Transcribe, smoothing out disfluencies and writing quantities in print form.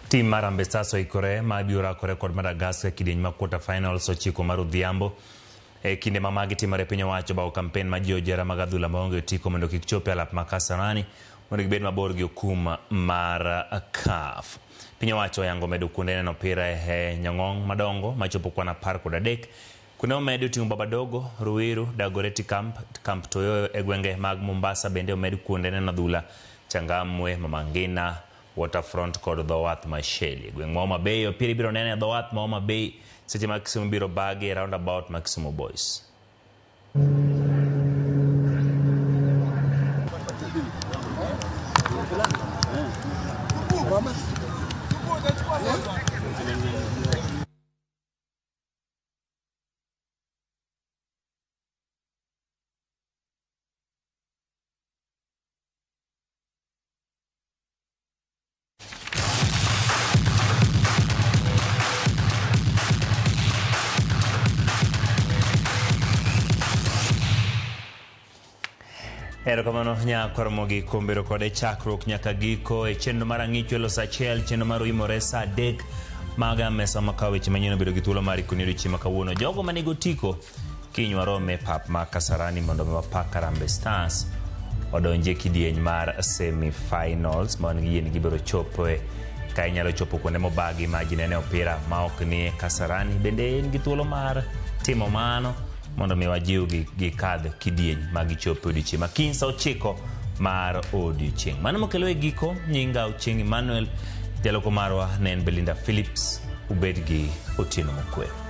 Tim mar Harambee Stars oikore ma biro rakore kod Madagascar e kidieny mar quarter finals 9 mar odhiambo. E kinde ma magi timore piny owacho obago kampen ma jiwo johera mag adhula maonge otiko mondo kik chop e alap ma Kasarani mondo gibed mabor gi okum mar CAF. Piny owacho oyango medo kuonde neno opira e nyong'ong madongo machopo kwan 13. Kuonde momedi oting'o Babadogo, Ruiru, Dagoretti Camp, Camp Toyoyo e gwenge mag Mombasa bende omed kuonde neno adhula Changamwe, Mama Ngina, Waterfront kod dho wath ma Shelly. E gweng' ma Homa Bay, opira ibiro nene e dho wath ma Homa Bay seche ma Kisumu ibiro bagi e roundabout ma Kisumu Boys. Erokamano nyakwar Ramogi kuom bedo kode chakruok nyaka giko e chenro mar ang'icho elo saa achiel, chenro mar oimore saa adek maga mesa makawo weche manyien obedo gi thuolo mar ikoni odiochieng' ma kawuono. Jogo manigi otiko Kiny warom e pap ma Kasarani mondo mi wapak Harambee Stars odonji e kidieny mar semi finals ma wan gi yie ni gibiro chopoe. Ka inyalo chopo kuonde mobagi ma ji nene opira ma ok ni e Kasarani, bende in gi thuolo mar timo mano mondo mi wajiwgi gikadh kidieny ma gichopo e odiochieng' ma kiny sa 9 mar odiochieng'. Mano mokelo e giko, nyinga Ochieng' Emmanuel, jaloko marwa ne en Belinda Phillips. Ubed gi otieno mokwe.